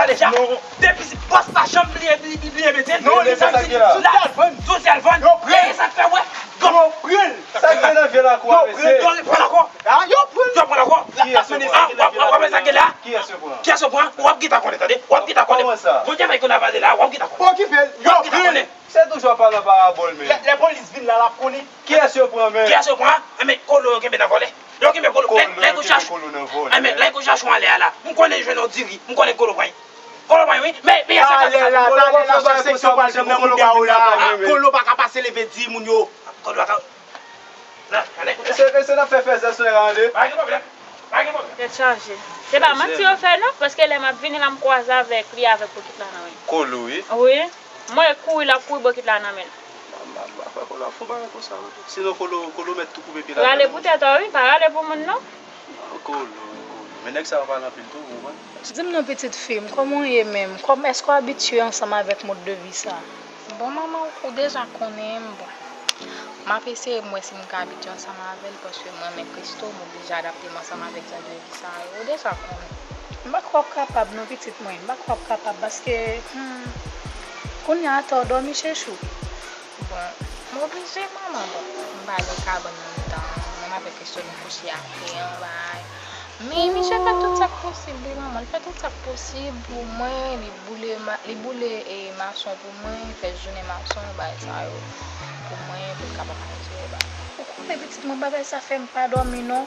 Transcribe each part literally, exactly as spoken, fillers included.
Deja, depi si bòs la janm bliye, li, li bliye mete l. Non, li sa vin sou la, sou sèl vann. Yo pran l. E sa k fè wè. Yo pran l. Sa k gen nan vye lakou a, mesye? Yo pran l ankò. Yo pran l ankò. Kiyès yo pran? W ap wè sa k gen la. Kiyès yo pran? Kiyès yo pran? W ap gentan konnen, tande. W ap gentan konnen. Kòman sa? Bondye fè ke n ap pale la, w ap gentan konnen. Okipe l. Yo pran l. Se toujou ap pale an parabòl, men. Lè, lè polis vin la, l ap konnen. Kiyès yo pran, men? Kiyès yo pran? Enben, kolo yo kenbe nan vòlè. Yo kenbe kolo. Lè, lè yo chache, enben, lè yo chache w anlè a la. M konnen jwenn yon diri. M konnen kolo pran. Kolo pran, wi. Men, men, sa talè la, talè la, w ap seksyon pral pran kolo ba ou la. Kolo pa ka pase leve di moun yo. Kolo pa ka. Nan, nan, nan. Mesye, mesye, n ap fè fè zè sou nèg la, tande. Pa gen pwoblèm. Pa gen pwoblèm. Tèt chaje. Se pa manti yo fè non, paske lè m ap vini la, m kwaze avèk li avèk bokit la nan men. Kolo, wi. Wi. Mwen kouri, l ap kouri bokit la nan men l. M pa, m pa, m pa kwè kolo ap fè yon bagay konsa, non. Sinon, kolo, kolo mèt tou koupe pye la. Rale pou tèt ou, wi. Pa rale pou moun, non. Kolo, kolo. Men nèg sa yo pale anpil tou, ou konprann? Di m non, pitit fi m, kòman w ye menm? Kòm, èske w abitye ansanm avèk mòd de vi sa? Bon, manman, ou deja konnen m, bon. M ap eseye m wè si m ka abitye ansanm avè l, paske m renmen Christo, m oblije adapte m ansanm avèk jan de vi sa yo. Ou deja konnen. M pa kwè w ap kapab non, pitit mwen. M pa kwè w ap kapab, paske, hmm, kounye a atò w dòmi, chechou. Bon, m oblije, manman, bon, m pa gen kabann nan mitan, menm avèk Christo nou kouche atè an, bay. Men misye fè tout sa k posib, wi, manman. Li fè tout sa k posib pou mwen. Li boule, ma-, li boule, e, mason pou mwen, fè jounen mason, bagay sa yo pou mwen, pou l kapab manje, bay. Ou konnen, pitit mwen, bagay sa fè m pa dòmi, non.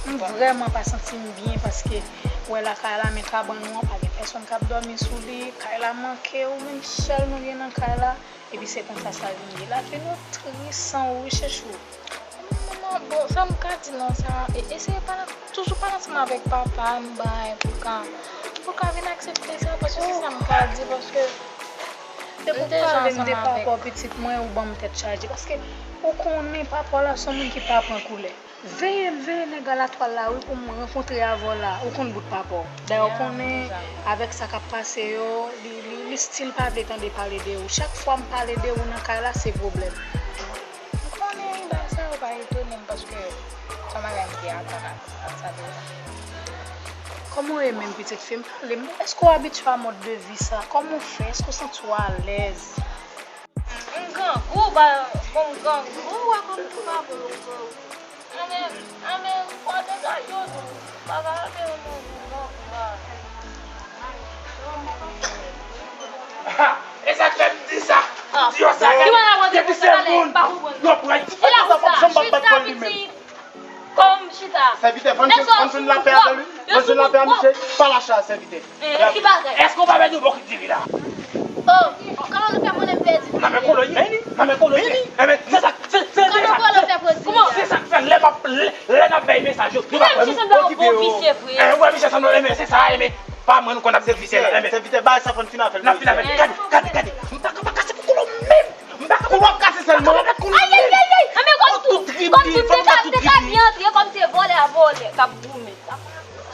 M vrèman pa santi m byen, paske, wè lakay la, men kabann ou an, pa gen pèsonn k ap dòmi sou li, kay la manke, ou menm sèl nou gen nan kay la. Epi se konsa sa vin ye. Lavi nou tris san ou, wi, chechou. Manman, bon, sa m ka di nan sa, e, eseye pale, toujou pale ansanm avèk papa m, bay, pou l ka, pou l ka vin aksepte sa, paske se sa m ka di, paske li deja ansanm avèk. Depi w pale m de papa w, pitit mwen, ou ban m tèt chaje, paske ou konnen papa w la se yon moun ki pa pran koulè. Veye m, veye nèg alatwal la, wi, pou m rankontre avè w la. Ou konn bout papa w. Dayè, ou konnen, avèk sa k ap pase yo, li, li, li still pa vle tande pale de ou. Chak fwa m pale de ou nan kay la, se pwoblèm. M konnen, wi, bagay sa yo pa etone m, paske se yon bagay m te atann ak, ak sa deja. Kòman w ye menm, pitit fi m? Pale m. Èske w abitye a mòd de vi sa? Kòman w fè? Èske w santi w alèz? M grangou, ba, bon, m grangou. Ou wè kòm tou pa bon, m grangou. Anmè, anmè, ou pa degaje w tou. Pa ka anmè yon moun, non, ba. Ha! E sa k fè m di sa? M di yo sa, gade, depi se moun, yo pran. Ki la pou sa? Chita, pitit. Kòm chita. Sèvitè, fò n jwenn, fò n jwenn lapè avè li. Fò n jwenn lapè a misye. Pa lache a, sèvitè. Èske w pa pèdi yon bokit diri la? Oh, kòman nou fè konnen m pèdi diri? Nan men kolo ye. Nan men kolo ye. Enben, se sa, se, se, se sa, se sa k fè lè m ap, lè, lè n ap bay mesaj yo, yo pa kwè nou. Okipe yo. Enben, wè, misye sanble, enben, se sa, enben, pa mwen nou konn ap di visye la, enben. Sèvitè, bay sa fò n fin avè l. N ap fin avè l. Gade, gade, gade. M pa ka pa kase pou kolo menm. M pa ka. Pou w ap kase sèlman. Ay, ay, ay, ay. Enben, kòm tout, kòm tout te ka, te ka byen antre, kòm se vòlè a vòlè k ap goumen.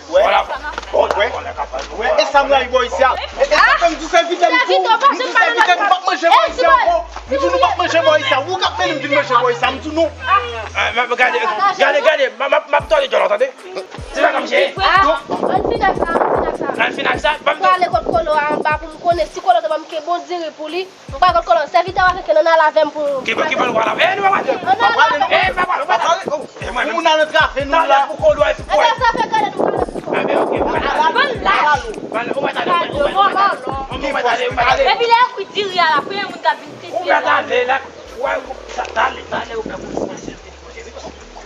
Wè, wè, wè, e sa m rayi bò isi a. E, e sa fè m di sèvitè m di w, m di sèvitè nou p ap manje bò isi a ankò. M di nou p ap manje bò isi a. Ou k ap mennen m vin manje bò isi a, m di nou. Gade, gade, gade, m ap, m ap tande djòl la, tande. Se pa kòm se. Ann fin ak sa, ann fin ak sa. Ann fin ak sa. Prale kot kolo a anba pou m konnen si kolo te ban m ke bon diri pou li. M pa konn kolo, sèvitè w avèk yo, nan al avè m pou. Ki bò, ki bò nou pral avè? E, nou pa pral. Ann al avè m. E, pa pral, pa pral. E, mwen menm. Pou moun al antrave nou la. Talè pou kolo, e pou kolo. E sa fè gade nou pral. Enben, oke, ou mèt ale. Ban la. Ban la, ou mèt ale, ou mèt ale. Ou mèt ale, ou mèt ale. Epi lè yo kwi diri a la, premye moun k ap vin tete la. Ou mèt ale la. Wè, sa, talè, talè, ou fè pou sèvitè.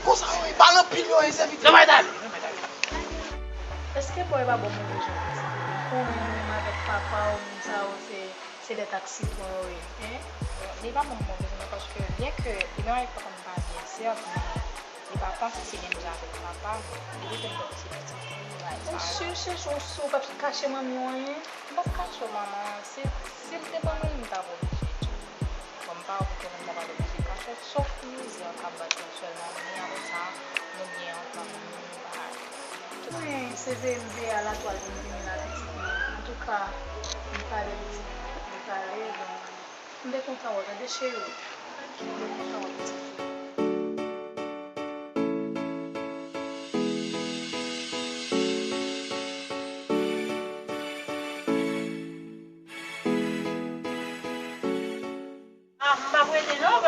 Konsa yo ye, pale anpil yo ye, sèvitè. Ou mèt ale, ou mèt ale. Èske bòy pa bon move jan konsa? Ou konnen nou menm avèk papa w, moun sa yo se Se dèt ak sitwon yo ye, en? Bon, li pa ban m move jan non, paske byen ke li menm avèk papa m pa byen, sèt, men li pa panse se menm jan avèk papa m. Li rete m tankou se pitit li, bagay sa yo. Ou si, si, si, si w p ap kache manmi w anyen? M p ap kache w, manman. Si, si l te ban mwen li, m t ap oblije tou. Bon, m pa wè poukisa m ta pral oblije kache w, sòf mizè k ap bat nou sèlman, men apre sa, nou byen antann, nou pa. Mwen, se veye m veye alatwal pou m vini la, pitit mwen. Antouka, li pale, pitit mwen, li pale, donk, m te kontan wè w, tande, cheri. M te kontan wè w, pitit mwen.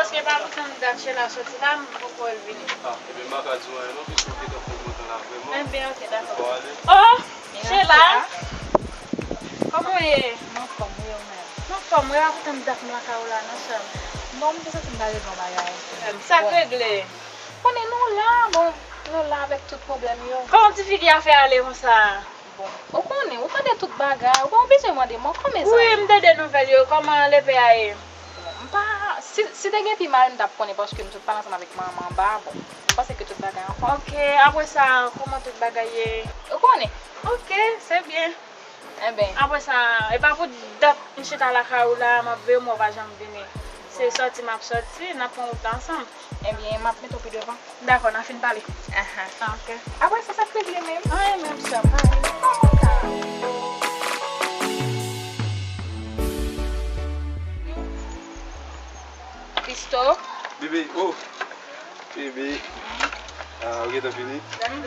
Èske pa pou tann dat Sheila soti la, m poko wè l vini? Ah, ebyen, m pa ka di w anyen non, piske w gentan pran lontan la vrèman. Ebyen, ok, dakò. Ou ale. Oh, Sheila! Kòman w ye? M anfòm, wi, ou menm? M anfòm, wi, a pou tann dat m lakay ou la non, sè m. Non, m te santi m ta regle yon bagay. Sa k regle? Konnen nou la, bon, nou la avèk tout pwoblèm yo. Kòman ti fi ki a fè ale konsa? Bon, ou konnen, ou tande tout bagay, ou pa bezwen mande mwen kòman wi, zanmi. M tande nouvèl yo, kòman lepè a ye? Bon, m pa, si, si te gen pi mal, m t ap konnen paske m sot pale ansanm avèk manman anba, bon, m panse ke tout bagay anfòm. Ok, apre sa, kòman tout bagay ye? Ou konnen. Ok, se byen. Enben. Apre sa, e pa pou dat m chita lakay ou la, m ap veye w, men w pa janm vini. Se sòti m ap sòti, n ap pran wout la ansanm. Ebyen, m ap mete w pi devan. Dakò, n a fin pale. Ahan. Ah, ok. Apre sa, sa k regle menm? Anyen menm, sè m. Anyen menm. Kòman sa? Christo? Bebe, oh! Bebe. Ah, ou gentan vini? Mhm.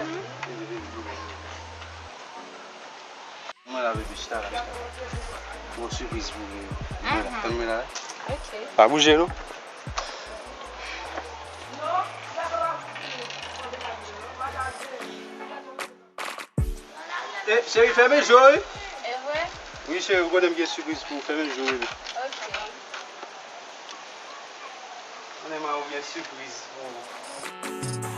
Vini, vini, vini. Mwen la, bebe, chita la, chita la. Gon sipriz pou ou. Mwen la, tann mwen la. Ok. Pa bouje, non. Eh, cheri, fèmen je w, wi. E vre? Wi, cheri, ou konnen m gen sipriz pou ou. Fèmen je w, bebe. Ok. Konnen mwen gen sipriz pou ou.